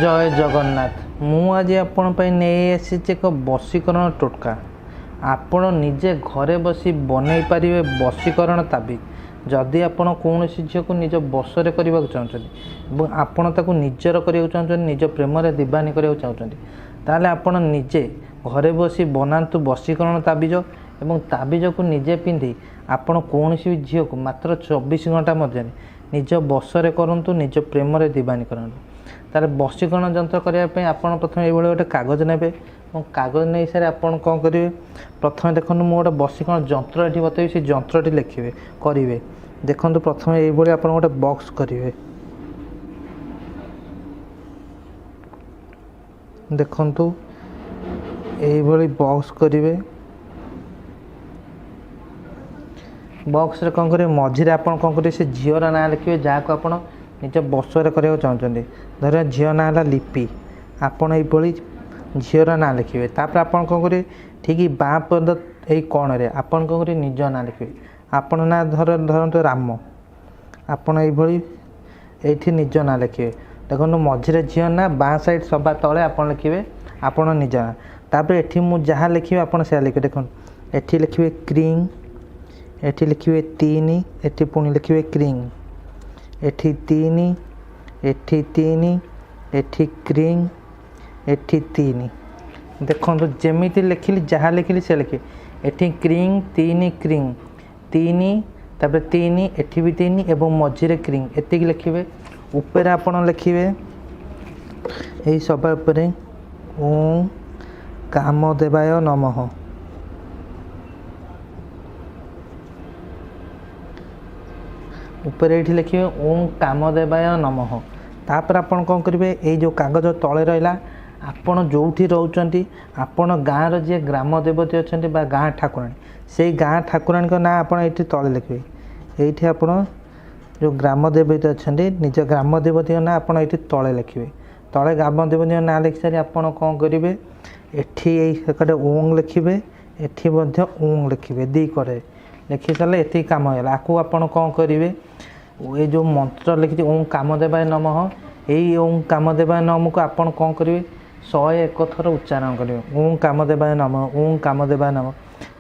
ଜୟ ଜଗନ୍ନାଥ। ମୁଁ ଆଜି ଆପଣ ପାଇଁ ନେଇ ଆସିଛି ଏକ ବଶୀକରଣ ଟୋଟକା। ଆପଣ ନିଜେ ଘରେ ବସି ବନେଇ ପାରିବେ ବଶୀକରଣ ତାବିଜ। ଯଦି ଆପଣ କୌଣସି ଝିଅକୁ ନିଜ ବଶରେ କରିବାକୁ ଚାହୁଁଛନ୍ତି ଏବଂ ଆପଣ ତାକୁ ନିଜର କରିବାକୁ ଚାହୁଁଛନ୍ତି, ନିଜ ପ୍ରେମରେ ଦିବାନୀ କରିବାକୁ ଚାହୁଁଛନ୍ତି, ତାହେଲେ ଆପଣ ନିଜେ ଘରେ ବସି ବନାନ୍ତୁ ବଶୀକରଣ ତାବିଜ ଏବଂ ତାବିଜକୁ ନିଜେ ପିନ୍ଧି ଆପଣ କୌଣସି ବି ଝିଅକୁ ମାତ୍ର 24 ଘଣ୍ଟା ମଧ୍ୟରେ ନିଜ ବଶରେ କରନ୍ତୁ, ନିଜ ପ୍ରେମରେ ଦିବାନୀ କରନ୍ତୁ। ତାହେଲେ ବଶୀକରଣ ଯନ୍ତ୍ର କରିବା ପାଇଁ ଆପଣ ପ୍ରଥମେ ଏଇଭଳି ଗୋଟେ କାଗଜ ନେବେ ଏବଂ କାଗଜ ନେଇ ସାରି ଆପଣ କ'ଣ କରିବେ? ପ୍ରଥମେ ଦେଖନ୍ତୁ, ମୁଁ ଗୋଟେ ବଶୀକରଣ ଯନ୍ତ୍ର ଏଠି ବତେଇବି, ସେ ଯନ୍ତ୍ରଟି ଲେଖିବେ କରିବେ। ଦେଖନ୍ତୁ, ପ୍ରଥମେ ଏଇଭଳି ଆପଣ ଗୋଟେ ବକ୍ସ କରିବେ। ଦେଖନ୍ତୁ, ଏଇଭଳି ବକ୍ସ କରିବେ। ବକ୍ସରେ କ'ଣ କରିବେ? ମଝିରେ ଆପଣ କ'ଣ କରିବେ? ସେ ଝିଅର ନାଁ ଲେଖିବେ, ଯାହାକୁ ଆପଣ ନିଜ ବଶରେ କରିବାକୁ ଚାହୁଁଛନ୍ତି। ଧର ଝିଅ ନାଁ ହେଲା ଲିପି, ଆପଣ ଏଇଭଳି ଝିଅର ନାଁ ଲେଖିବେ। ତାପରେ ଆପଣ କ'ଣ କରିବେ? ଠିକ୍ ବାଁ ପଦ ଏଇ କଣରେ ଆପଣ କ'ଣ କରିବେ? ନିଜ ନାଁ ଲେଖିବେ। ଆପଣ ନାଁ ଧରନ୍ତୁ ରାମ, ଆପଣ ଏଇଭଳି ଏଇଠି ନିଜ ନାଁ ଲେଖିବେ। ଦେଖନ୍ତୁ, ମଝିରେ ଝିଅ ନାଁ, ବାଁ ସାଇଡ଼୍ ସବା ତଳେ ଆପଣ ଲେଖିବେ ଆପଣ ନିଜ ନାଁ। ତାପରେ ଏଠି ମୁଁ ଯାହା ଲେଖିବି, ଆପଣ ସେୟା ଲେଖିବେ। ଦେଖନ୍ତୁ, ଏଠି ଲେଖିବେ କ୍ରିଙ୍ଗ, ଏଠି ଲେଖିବେ 3, ଏଠି ପୁଣି ଲେଖିବେ କ୍ରିଙ୍ଗ, ଏଠି 3, ଏଠି 3, ଏଠି କ୍ରିଙ୍ଗ, ଏଠି 3। ଦେଖନ୍ତୁ, ଯେମିତି ଲେଖିଲି, ଯାହା ଲେଖିଲି ସେ ଲେଖିବେ। ଏଠି କ୍ରିଙ୍ଗ 3, କ୍ରିଙ୍ଗ 3, ତାପରେ 3, ଏଠି ବି 3 ଏବଂ ମଝିରେ କ୍ରିଙ୍ଗ, ଏତିକି ଲେଖିବେ। ଉପରେ ଆପଣ ଲେଖିବେ, ଏଇ ସବା ଉପରେ, ଓଁ କାମଦେବାୟ ନମଃ। ଉପରେ ଏଇଠି ଲେଖିବେ ଓଁ କାମଦେବାୟ ନମଃ। ତାପରେ ଆପଣ କ'ଣ କରିବେ? ଏଇ ଯେଉଁ କାଗଜ ତଳେ ରହିଲା, ଆପଣ ଯେଉଁଠି ରହୁଛନ୍ତି, ଆପଣ ଗାଁର ଯିଏ ଗ୍ରାମ ଦେବତୀ ଅଛନ୍ତି ବା ଗାଁ ଠାକୁରାଣୀ, ସେଇ ଗାଁ ଠାକୁରାଣୀଙ୍କ ନାଁ ଆପଣ ଏଇଠି ତଳେ ଲେଖିବେ। ଏଇଠି ଆପଣ ଯେଉଁ ଗ୍ରାମ ଦେବତୀ ଅଛନ୍ତି, ନିଜ ଗ୍ରାମ ଦେବତୀଙ୍କ ନାଁ ଆପଣ ଏଇଠି ତଳେ ଲେଖିବେ। ତଳେ ଗ୍ରାମ ଦେବତୀଙ୍କ ନାଁ ଲେଖି ସାରି ଆପଣ କ'ଣ କରିବେ? ଏଠି ଏଇ ସେକଡ଼େ ଓଁ ଲେଖିବେ, ଏଠି ମଧ୍ୟ ଓଁ ଲେଖିବେ। ଦୁଇ କଡ଼ରେ ଲେଖି ସାରିଲେ ଏତିକି କାମ ହେଇଗଲା। ଆକୁ ଆପଣ କ'ଣ କରିବେ? ଏ ଯେଉଁ ମନ୍ତ୍ର ଲେଖିଛି ଓଁ କାମଦେବାୟ ନମଃ, ଏଇ ଓଁ କାମଦେବାୟ ନମଃକୁ ଆପଣ କ'ଣ କରିବେ? 101 ଥର ଉଚ୍ଚାରଣ କରିବେ। ଓଁ କାମଦେବାୟ ନମଃ, ଓଁ କାମଦେବାୟ ନମଃ,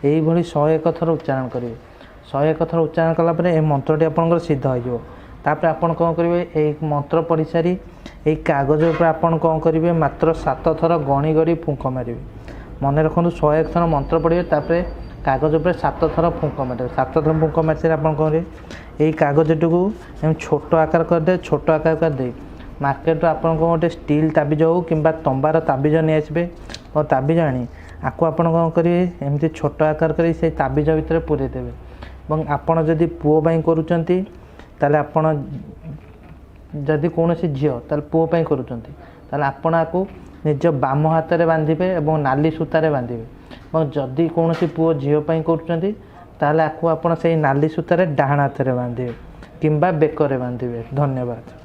ଏଇଭଳି 101 ଥର ଉଚ୍ଚାରଣ କରିବେ। 101 ଥର ଉଚ୍ଚାରଣ କଲା ପରେ ଏ ମନ୍ତ୍ରଟି ଆପଣଙ୍କର ସିଦ୍ଧ ହେଇଯିବ। ତାପରେ ଆପଣ କ'ଣ କରିବେ? ଏଇ ମନ୍ତ୍ର ପଢ଼ି ସାରି ଏଇ କାଗଜ ଉପରେ ଆପଣ କ'ଣ କରିବେ? ମାତ୍ର 7 ଥର ଗଣି ଗଣି ଫୁଙ୍କ ମାରିବେ। ମନେ ରଖନ୍ତୁ, 101 ଥର ମନ୍ତ୍ର ପଢ଼ିବେ, ତାପରେ କାଗଜ ଉପରେ 7 ଥର ଫୁଙ୍କ ମାରିବେ। 7 ଥର ଫୁଙ୍କ ମାରି ସାରି ଆପଣ କ'ଣ କରିବେ? ଏଇ କାଗଜଟିକୁ ଏମିତି ଛୋଟ ଆକାର କରିଦେବେ। ଛୋଟ ଆକାର କରିଦେଇ ମାର୍କେଟରୁ ଆପଣଙ୍କ ଗୋଟେ ଷ୍ଟିଲ୍ ତାବିଜ ହେଉ କିମ୍ବା ତମ୍ବାର ତାବିଜ ନେଇଆସିବେ ଓ ତାବିଜ ଆଣି ଆକୁ ଆପଣ କ'ଣ କରିବେ? ଏମିତି ଛୋଟ ଆକାର କରି ସେଇ ତାବିଜ ଭିତରେ ପୂରେଇ ଦେବେ। ଏବଂ ଆପଣ ଯଦି ପୁଅ ପାଇଁ କରୁଛନ୍ତି, ତାହେଲେ ଆପଣ ଯଦି କୌଣସି ଝିଅ, ତାହେଲେ ପୁଅ ପାଇଁ କରୁଛନ୍ତି, ତାହେଲେ ଆପଣ ଆକୁ ନିଜ ବାମ ହାତରେ ବାନ୍ଧିବେ ଏବଂ ନାଲି ସୂତାରେ ବାନ୍ଧିବେ। ଏବଂ ଯଦି କୌଣସି ପୁଅ ଝିଅ ପାଇଁ କରୁଛନ୍ତି, ତାହେଲେ ଆକୁ ଆପଣ ସେଇ ନାଲି ସୂତାରେ ଡାହାଣ ହାତରେ ବାନ୍ଧିବେ କିମ୍ବା ବେକରେ ବାନ୍ଧିବେ। ଧନ୍ୟବାଦ।